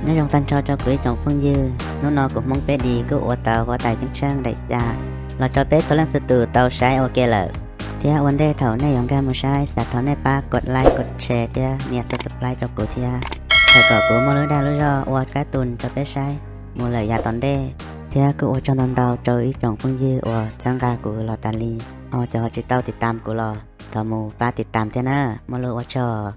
Nyob zoo tag nrho rau kuv ib tsoom phooj ywg, hnub no kuv Hmoob Peb Dim kuj ua tau huab tais ceeb tsheej daim xya los rau peb txhua leej txhua tus tau saib ua ke lawm. Thiab ua ntej thaum nej yuav nkag mus saib, xav thov nej pab kov like, kov share thiab nias subscribe rau kuv thiab, thaum kom kuv muaj lub dag lub zog ua kab tus rau peb saib mus lawm yav tom ntej. Thiab kuj ua tsaug ntau ntau rau ib tsoom phooj ywg uas txhawb nqa kuv los tas li, ho cov ho tsis tau tiv tam kuv los thov mus pab tiv tam thiab na, muaj lub ua tsaug.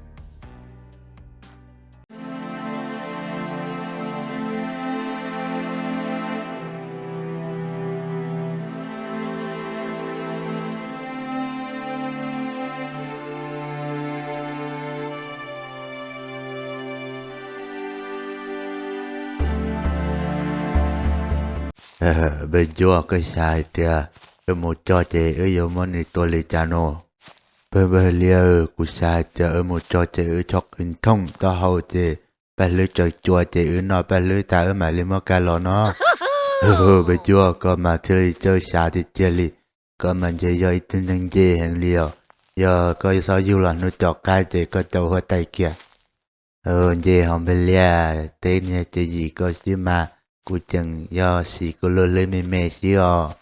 Npawg Ncuab, koj xav hais tias wb mus tso ces wb yuav muab nws tua li cas no? Npawg Npawg Liab, kuv xav hais tias wb mus tso ces wb txhob qhwv thooj taub hau ces paj hlwb tsaws cua ces wb noj paj hlwb tas wb mam li muab kaw los no. Npawg Ncuab, koj mas thiaj li txawj xav tiag tiag li, koj mas ntshe yog ib tug neeg nce heev li os. Yog koj xob yug los hnub tom qab ces koj tau huab tais kiag. Nce hov Npawg Liab, teb niag tswv yim koj xwb mas, kuv tseem yog siv kuv lub hlwb me me xwb os.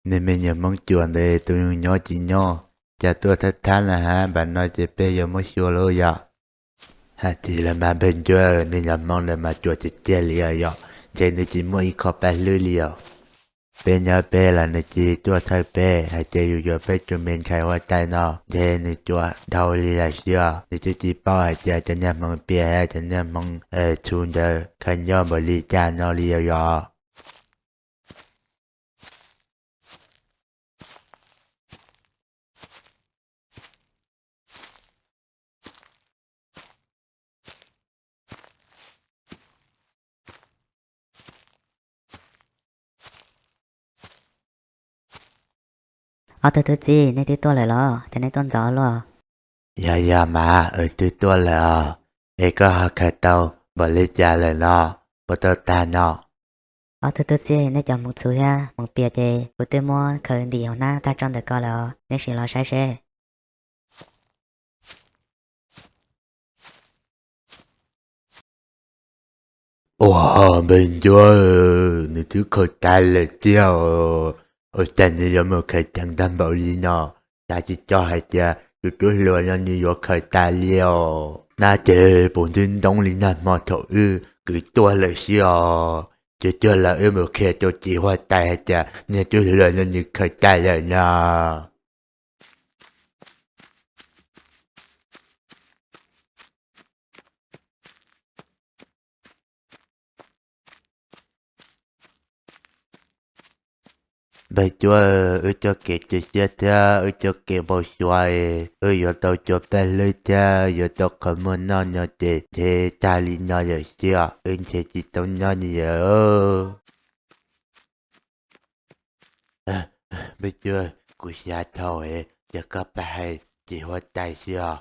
Niag me nyuam Hmoob cuam ntawd tus nyob tsis nyob, cas tuaj thab thab na ha, npam no ces peb yuav muab xyuas lawm yom. Hais tias los mas Npawg Ncuab, niag nyuam Hmoob ntawd mas cuam tiag tiag li os yom, ntshe nws tsis muaj ib qho paj hlwb li os. Peb nyob peb los nws tsis tuaj thawj peb, hais tias yus yuav peb tus me ntxhais huab tais no ntshe nws cuam dhau li lawm xwb os, nws twb tsis paub hais tias cov niag hmoov pias, cov niag hmoov txhuv ntawd khaws nco npaum li cas no li os yom. Ob tug tub txib, nej twb tuaj lawm los? Cas nej tuaj ntxov luaj? Yog yog mas, wb twb tuaj lawm os. Es koj ho khaws tau npaum li cas lawm no? Puas tau tag no? Ob tug tub txib, nej cov hmoov txhuv thiab hmoov pias ces kuv twb muab khaws ntim hauv hnab tag tso ntawm ko lawm os, nej sim los saib seb. Ua, Npawg Ncuab, nws twb khaws tag lawm tiag os. Ua cas nws yuav mus khaws ceev tag npaum li no? Xav tsis txog hais tias tus tub hluas no nws yuav khaws tas li os. Nab ces puv ntub ntoob li nag hmo thaum wb kwv tuaj lawm xwb os. Ces cuag los wb mus qhia rau txiv huab tais hais tias niag tub hluas no nws khaws tas lawm no. Npawg Cuab, wb coj kev cia siab thiab wb coj kev npau suav, wb yuav tau cua paj hlwb thiab yuav tau qhov muag noj no ces ntshe tag li no yawm xwb os, wb ntshe tsis tau nyob li yawm. Npawg Cuab, kuv xav dhau es cia koj pab hais txiv huab tais xwb os.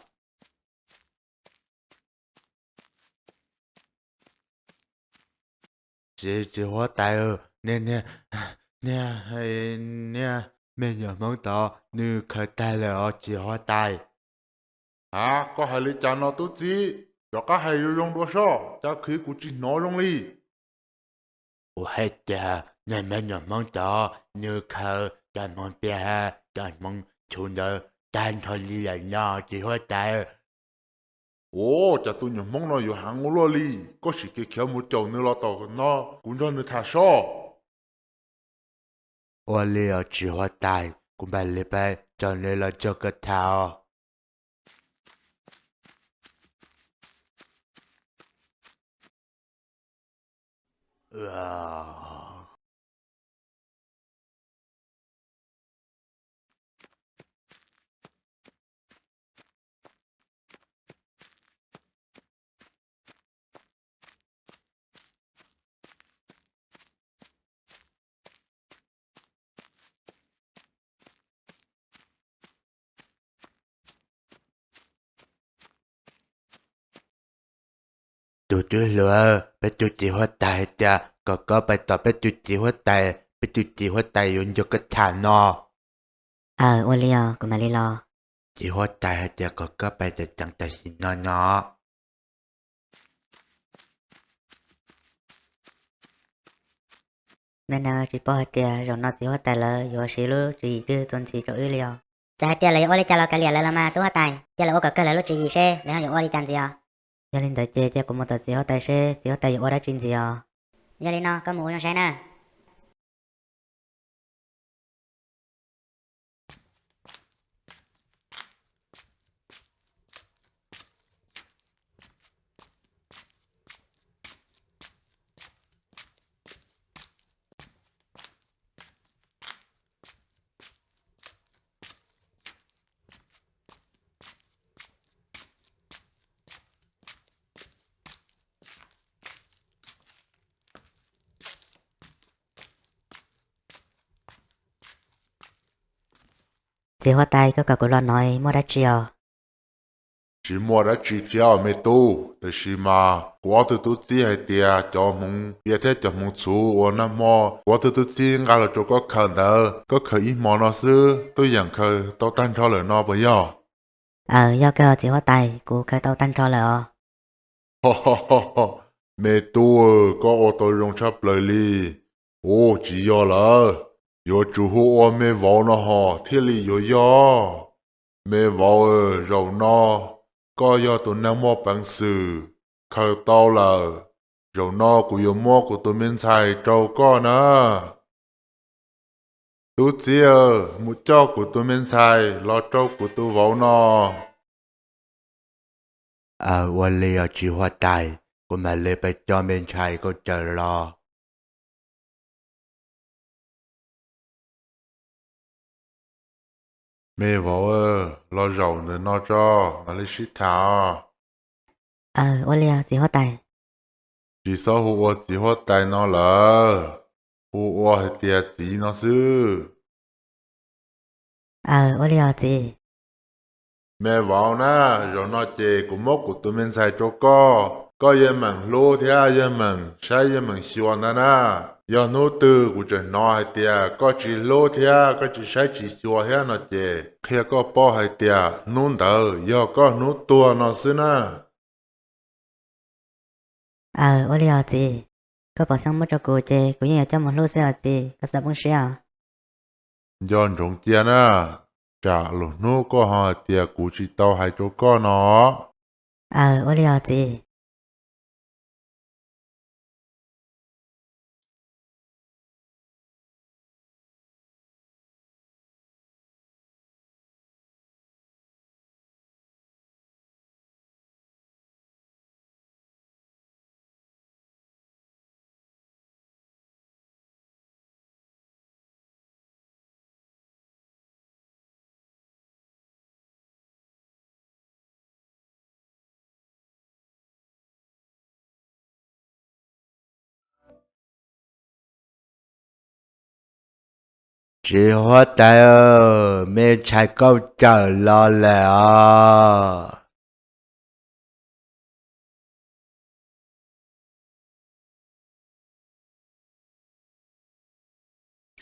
Txiv, txiv huab tais, niag, niag, niag, niag me nyuam hmoov tod nws khaws tag lawm os txiv huab tais. Ha, koj hais li cas no tub txib? Rov qab hais zoo zoo dua soj, cas khwv kuv tsis hnov zoo li. Kuv hais tias niag me nyuam hmoov tod nws khaws cov hmoov pias, cov hmoov txhuv ntawd tag nrho li lawm no txiv huab tais. Ua cas tus nyuam hmoob no yuav heev ua luaj li, koj sim kev khiav mus caum nws los tom no kuv nrog nws tham soj. Ua li os txiv huab tais, kuv mam li pab caum nws los txog koj tham os. Tus tub hluas, peb tus txiv huab tais hais tias kom koj pais tom peb tus txiv huab tais, peb tus txiv huab tais yuav nrog koj tham no. Aw, ua li os, kuv mam li los. Txiv huab tais hais tias kom koj pais tseem ceev tam sim no no. Me neeg tsis paub hais tias zaum no txiv huab tais lawv yuav siv lub tswv yim twg txuas ntxiv rau wb li os. Txawm hais tias lawv yuav ua li cas los kav liam lawv los mas tub huab tais, cia lawv ua kom kawg lawv lub tswv yim seb lawv yuav ua li cas ntxiv os. Yog li ntawd ces cia kuv mus tom txiv huab tais seb txiv huab tais yuav ua dab tsi ntxiv os. Yog li no koj mus ua zoo saib na. Txiv huab tais, koj kom kuv los no muaj dab tsi os? Tsis muaj dab tsi thiab me tub, tiam sis mas kuv ob tug tub txib hais tias cov hmoov pias thiab cov hmoov txhuv uas nag hmo kuv ob tug tub txib nqa los rau koj khaws ntawd, koj khaws ib hmo no xwb twb yeej khaws tau tag nrho lawm no puas yog? Aws, yog kawg txiv huab tais, kuv khaws tau tag nrho lawm os. Me tub, koj ua tau zoo tshaj plaws li. Ua tsis yog lawm, yuav tsum hu ua me vauv no hos thiaj li yuav yog. Me vauv, zaum no koj yog tus neeg muaj peev xwm khaws tau lawm. Zaum no kuv yuav muab kuv tus me ntxhais rau koj na. Tub txib, mus coj kuv tus me ntxhais los rau kuv tus vauv no. Aws, ua li os txiv huab tais, kuv mam li pab coj me ntxhais koj cawm los. Me vauv, los zaum ntawm no tso, mam li sib tham os. Aws, ua li os txiv huab tais. Tsis txhob hu ua txiv huab tais no lawm, hu ua hais tias txiv no xwb. Aws, ua li os txiv. Me vauv na, zaum no ces kuv muab kuv tus me ntxhais rau koj, koj yeej meem hlub thiab yeej meem saib yeej meem xyuas ntag na. Yog hnub twg kuv tseem hnov hais tias koj tsis hlub thiab koj tsis saib tsis xyuas thiab no ces qhia koj paub hais tias hnub ntawd yog koj hnub tuag no xwb na. Aws, ua li os txiv, koj pom xeeb muab rau kuv ces kuv yeej yuav coj mus hlub xwb os txiv, koj txhob poob siab os. Nco ntsoov cia na, tsam lwm hnub koj ho hais tias kuv tsis tau hais rau koj no. Aws, ua li os txiv. Txiv huab tais, me ntxhais koj cawm los lawm os.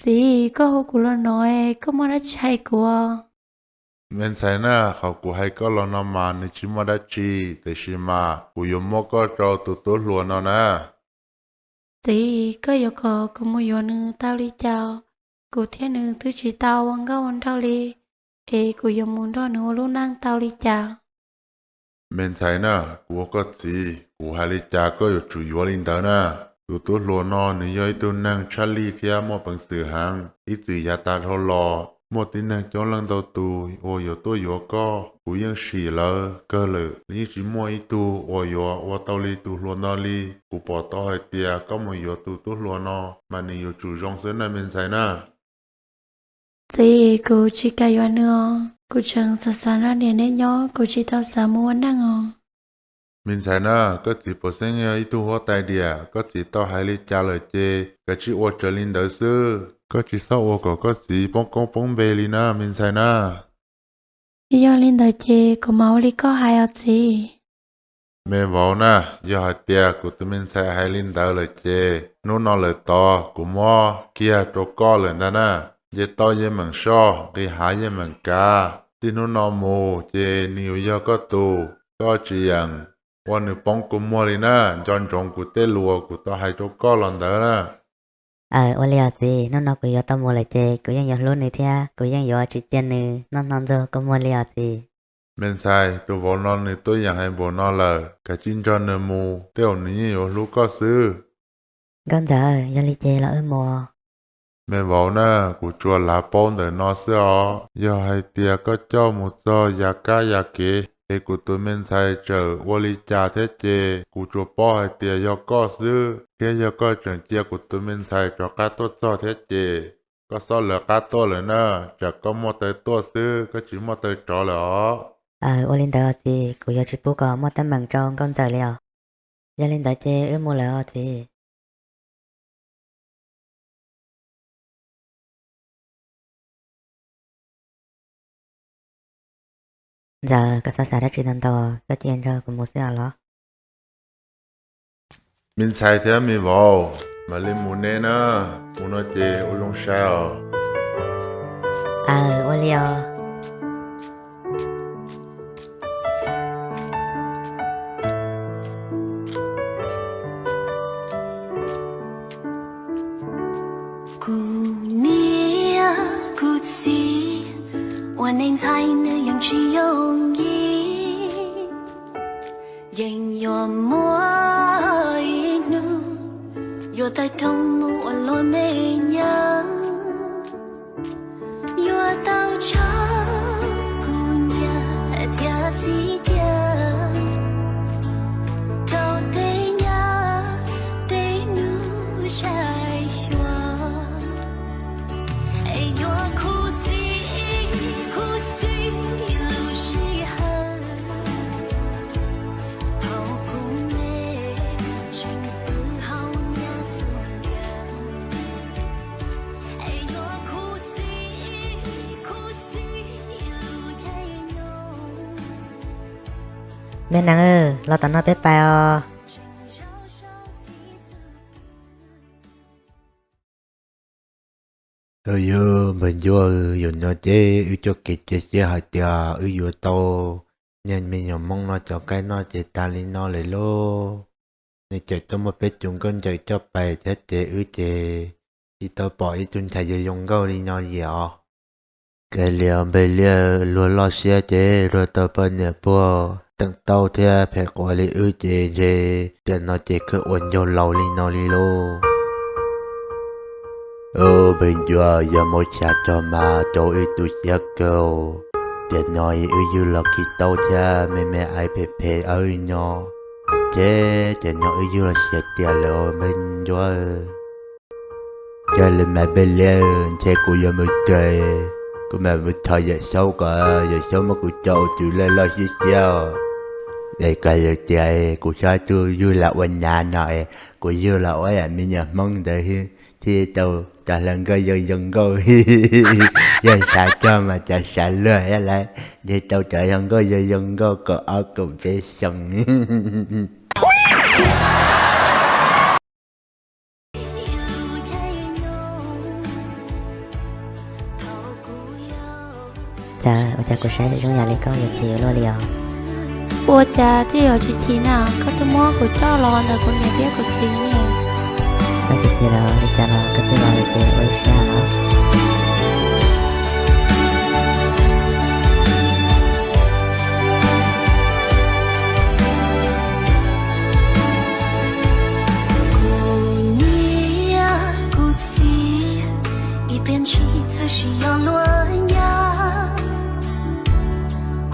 Txiv, koj hu kuv los no, koj muaj dab tsi hais kuv? Me ntxhais na, qhov kuv hais koj los no mas nws tsis muaj dab tsi, tiam sis mas kuv yuav muab koj rau tus tub hluas no na. Txiv, koj yuav kom kuv mus yuav nws tau li cas? Kuv thiab nws twb tsis tau ua nkauj ua nraug li, es kuv yuav mus nrog nws ua lub neej tau li cas? Me ntxhais na, kuv ua koj txiv, kuv hais li cas koj yuav tsum yuav li ntawd na. Tus tub hluas no nws yog ib tug neeg tshaj lij thiab muaj peev xwm heev. Ib txwm yav tas dhau los muaj tib neeg coob leej ntau tus uas yuav tuaj yuav koj, kuv yeej sim lawv kawg lawm, yeej tsis muaj ib tug uas yuav ua tau li tus hluas no li. Kuv pom tau hais tias koj mus yuav tus tub hluas no mas nws yuav tsum zoo xwb na me ntxhais na. Txiv, kuv tsis kam yuav nws os, kuv tseem xav xav nrog niam neb nyob, kuv tsis tau xav mus ua neej os. Me ntxhais na, koj txiv puas xeeb yog ib tug huab tais diam, koj txiv tau hais li cas lawm ces kav tsij ua raws li ntawd xwb, koj tsis txhob ua kom koj txiv poob koob poob npe li na me ntxhais na. Yog li ntawd ces kuv mam ua li koj hais os txiv. Me vauv na, yog hais tias kuv tus me ntxhais hais li ntawd lawm ces hnub no lawm tod kuv muab kiag rau koj lawm ntag na. Nce toj yeej meem soj, nqis hav yeej meem kav, txij hnub no mus ces nws yuav yog koj tus, koj tsis yeem ua nws poob kua muag li na. Nco ntsoov kuv tej lus uas kuv tau hais rau koj los ntawd na. Aw, ua li os txiv, hnub no kuv yuav tau mus lawm ces kuv yeej yuav hlub nws thiab kuv yeej yuav tsis cia nws noj hno ntxuag kua muag li os txiv. Me ntxhais, tus vauv no nws tuaj yeem hais npaum no lawm, kav tsij nrog nws mus, tej zaum nws yeej yuav hlub koj xwb. Nkauj ntxawm, yog li ces los wb mus. Me vauv na, kuv tsuas lav paub ntawm no xwb os. Yog hais tias koj coj mus txog yav kab yav kev es kuv tus me ntxhais tseem ua li cas thiab ces kuv tsuas paub hais tias yog koj xwb, thiab yog koj tseem cia kuv tus me ntxhais rov qab tuaj txog thiab ces koj xob lawv qab tuaj lawm na, tsam koj muaj taw tuaj xwb, koj tsis muaj taw rov lawm os. Aw, ua li ntawd os txiv, kuv yuav tsis pub kom muaj teeb meem rau nkauj ntxawm li os. Yog li ntawd ces wb mus lawm os txiv. Ntxawm, koj txhob xav dab tsi ntau ntau, koj cia nrog kuv mus xwb os los. Me ntxhais thiab me vauv, mam li mus ne na, mus no ces ua zoo sai os. Aw, ua li os. Kuv niam kuv txiv, ua neej ntxhais nws yeej tsis yooj yim. Yeej yuav muaj ib hnub yuav tawg rooj mus ua luag me nyuam, yuav tau tso kuv niam thiab txiv cia, rau tej nyab tej nus saib xyuas. Es yuav khuv xim khuv xim lub sij hawm, thaum kuv me tseem pw hauv nyab xub ntiag. Es yuav khuv xim khuv xim lub caij nyoog. Me nees, los tom no peb pais os. Yog npawg Ncuab, yog no ces wb coj kev cia siab hais tias wb yuav tau niag me nyuam Hmoob no cov qaib noj ces tag li no lawm lauj. Nws tseem tuaj muaj peb cov nkauj ntxawm coj pais thiab ces wb ces tsis tau pom ib tug ntxhais zoo zoo nkauj li no yam os. Kav liam npawg Liab, luag loj siab ces luag tau poj niam puag teem tau thiab phem quav li wb ces ntshe tiam no ces kawg ua ncaug laus li no li lauj. Npawg Ncuab, yog muab xav txog mas rau wb tu siab kawg. Tiam no wb yug los khi tau thiab me me ais phem phem awb no, ces tiam no wb yug los siav tiag lawm npawg Ncuab. Yog li mas npawg Liab, ntshe kuv yuav mus tsev, kuv mam mus thov Yawm Saub kom Yawm Saub muab kuv tso ua tus loj loj siab siab os. Es kav liam tias kuv txhob tuaj yug los ua nyav no es kuv yug los ua yam me nyuam Hmoob ntawd thiaj tau cov hluas nkauj zoo zoo nkauj. Yog xav txog mas cov xav luag thiab lawm, ntshe tau cov hluas nkauj zoo zoo nkauj kaum ob kaum peb xyoos. Cas ua cas kuv saib zoo yam li koj yuav chim ua luaj li os? Ua cas thiaj yuav tsis chim na? Koj twb muab kuv coj los ntawm kuv niam thiab kuv txiv ne. Koj tsis chim los li cas los koj twb los lawm ces ua ib siab los. Kuv niam kuv txiv, ib pliag ntshis txawm sis yog luag nyab,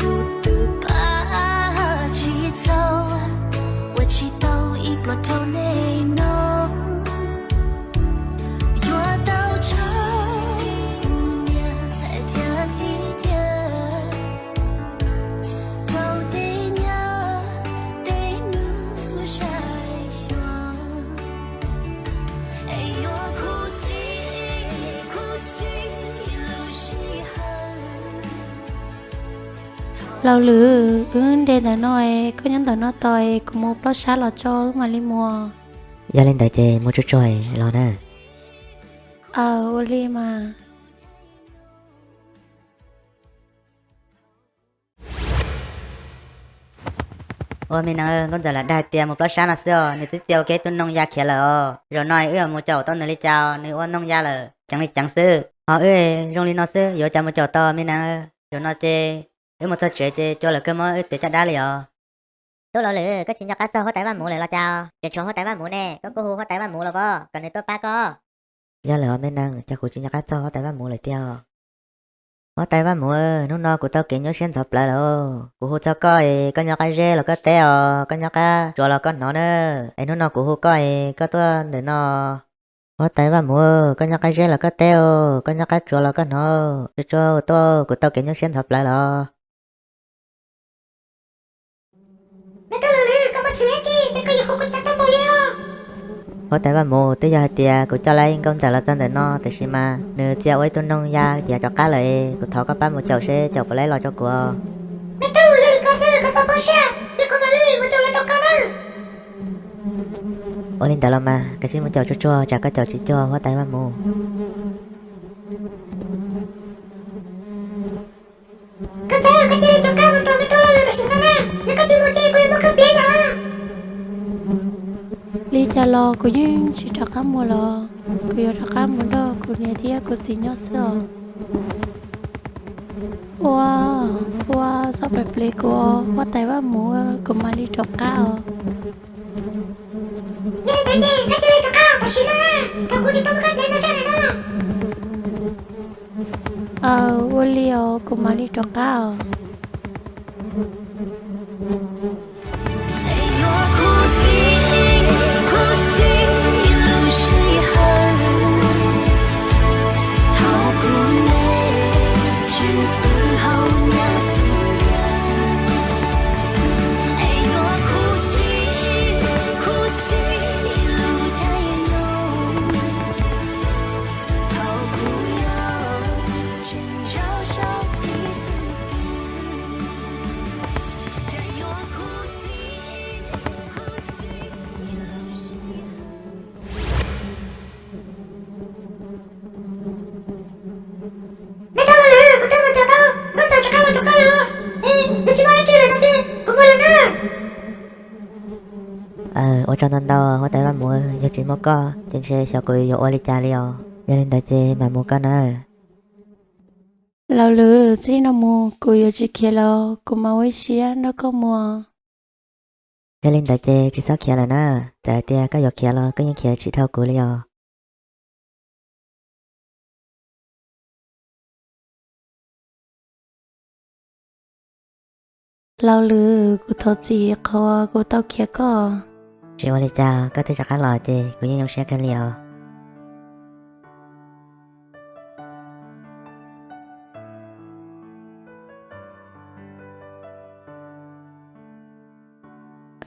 kuv twb pab tsis txaus ua tsis tau ib pluag rau nej no. Yuav tau tso kuv niam thiab txiv cia rau tej nyab tej nus saib xyuas. Es yuav khuv xim khuv xim lub sij hawm. Laus Lwm, wb nres ntawm no es koj nyob ntawm no tos es kuv mus plob sab los tso wb mam li mus. Yog li ntawd ces mus tsuag tsuag los na. Aw, ua li mas. Ua me nees, nkauj ntxawm lam dag tias mus plob sab no xwb os, nws twb txia ua kiag ib tug noog ya khiav lawm os. Zaum no wb yuav mus caum tau nws li cas, nws ua noog ya lawm, ceev li ceev xwb. Ho wb zoo li no xwb yuav cas mus caum tau me nees. Zaum no ces wb mus txog tsev ces cua lawm kawg, muab wb txiav caj dab li os. Tub Laus Lwm, koj tsis nco qab txog huab tais Vaj Muv lawm los cas? Tseem tshuav huab tais Vaj Muv ne, koj kuj hu huab tais Vaj Muv los pob kom nws tuaj pab koj. Yog lawm os me nees, cas kuv tsis nco qab txog huab tais Vaj Muv lawm tiag. Huab tais Vaj Muv, hnub no kuv tau kev nyuaj siab ntxhov plawv lawm. Kuv hu txog koj es koj nyob qab zeb los koj teb os, koj nyob qab tsuas los koj hnov na. Es hnub no kuv hu koj es koj tuaj ntawm no. Huab tais Vaj Muv, koj nyob qab zeb los koj teb os, koj nyob qab tsuas los koj hnov. Tsuas tsuas tuaj, kuv tau kev nyuaj siab ntxhov plawv lawm. Huab tais Vaj Muv, twb yog hais tias kuv coj lawm nkauj ntxawm los txog ntawm no, tiam sis mas nws txia ua ib tug noog ya khiav rov qab lawm es kuv thov koj pab mus caum seb caum puas laib los rau kuv. Ua li ntawd los mas, koj sim mus caum tsuag tsuag, tsam koj caum tsis cuag huab tais Vaj Muv. Li cas los kuv yeej tsis rov qab mus los, kuv yuav rov qab mus nrog kuv niam thiab kuv txiv nyob xwb os. Ua, ua txhob pes ples kuv, huab tais Vaj Muv, kuv mam li rov qab os. Ua li os, kuv mam li rov qab os. Ua tsaug ntau ntau huab tais Vaj Muv, yog tsis muaj koj ces ntshe xyov kuv yuav ua li cas li os. Yog li ntawd ces mam mus koj nawb. Laus Lwm, txij no mus kuv yuav tsis khiav los, kuv mam ua ib siab nrog koj mus. Yog li ntawd ces tsis txhob khiav lawm na, txawm hais tias koj yuav khiav los koj yeej khiav tsis dhau kuv li os. Laus Lwm, kuv thov txim qhov kuv tau khiav koj. Tsis ua li cas, koj twb rov qab los ces kuv yeej zoo siab kawg li os.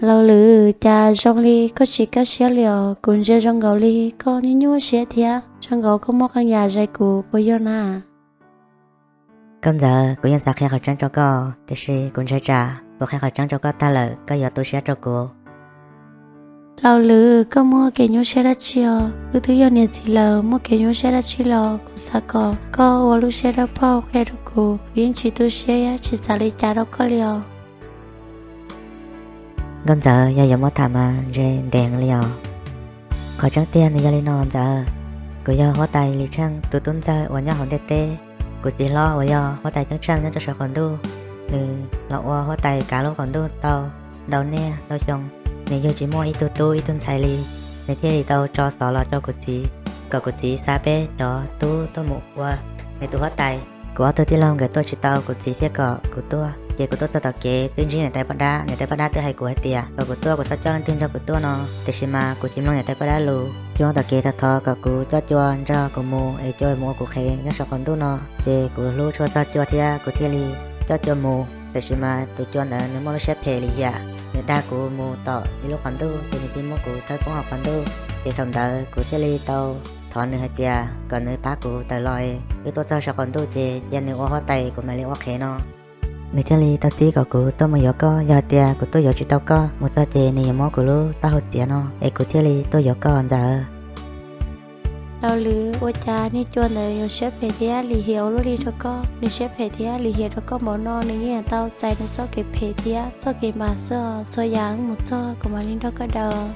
Laus Lwm, cas zoo li koj tsis kaj siab li os, kuv ntsia zoo nkaus li koj nyuaj nyuaj siab thiab, zoo nkaus koj muaj qee yam zais kuv puas yog na? Nkauj Ntxawm, kuv yeej xav qhia qhov tseeb rau koj, tiam sis kuv ntshai tsam kuv qhia qhov tseeb rau koj tag lawm koj yuav tu siab rau kuv. Laus Lwm, koj muaj kev nyuaj siab dab tsi os? Wb twb yog niam txiv lawm, muaj kev nyuaj siab dab tsi los kuv xav kom koj ua lub siab dawb paug qhia rau kuv, kuv yeej tsis tu siab thiab tsis xav li cas rau koj li os. Nkauj Ntxawm, yog yuav muab tham mas ntshe ntev heev li os. Qhov tseeb tiag nws yog li no Ntxawm, kuv yog huab tais Lis Tsheej tus tub ntxawg uas nyob hauv ntiaj teb. Kuv txiv hlob uas yog huab tais Ceeb Tsheej nyob rau saum qaum ntuj, nws los ua huab tais kav lub qaum ntuj tau ntau niaj ntau xyoo, nws yug tsis muaj ib tug tub ib tug ntxhais li, nws thiaj li tau tso xov los rau kuv txiv, kom kuv txiv xa peb cov tub tuaj mus ua nws tus huab tais. Kuv ob tug tij laug nkawd tuaj tsis tau, kuv txiv thiaj kom kuv tuaj. Ces kuv tuaj txog tom kev twb ntsib niam tais poj dab, niam tais poj dab twb hais kuv hais tias kom kuv tuaj kuv txhob coj leej twg nrog kuv tuaj no, tiam sis mas kuv tsis mloog niam tais poj dab lus. Txog tom kev thov thov kom kuv coj cua nrog kuv mus es cua mus ua kuv qhev nyob saum qaum ntuj no, ces kuv hlub tshua txog cua thiab kuv thiaj li coj cua mus. Tiam sis mas tus cua ntawd nws muaj lub siab phem lim hiam, nws dag kuv mus tom ib lub qaum ntuj ces nws thiaj muab kuv thawb poob hauv qaum ntuj. Ces thaum ntawd kuv thiaj li tau thov nws hais tias kom nws pab kuv tawm los, wb tuaj txog saum qaum ntuj ces cia nws ua huab tais kuv mam li ua qhev no. Nws thiaj li tau txib kom kuv tuaj mus yuav koj, yog hais tias kuv tuaj yuav tsis tau koj mus txog ces nws yuav muab kuv lub taub hau txiav no, es kuv thiaj li tuaj yuav koj Ntxawm. Laus Lwm, ua cas niag Cua ntawd yuav siab phem thiab lim hiam ua luaj li rau koj? Nws siab phem thiab lim hiam rau koj npaum no, nws yeej tau txais nws txoj kev phem thiab txoj kev npam xwb os. Txhua yam mus txog kuv mam li nrog koj daws.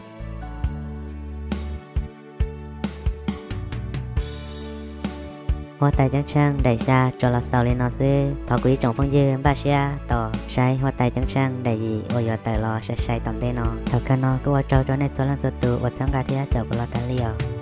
Huab tais Ceeb Tsheej daim xya tsuas los xaus li no xwb. Thov kuv ib tsoom phooj ywg npaj siab tos saib huab tais Ceeb Tsheej daim yim uas yuav tawm los sai sai tom ntej no. Thaum kawg no kuj ua tsaug rau nej txhua leej txhua tus uas txhawb nqa thiab caum kuv los tas li os.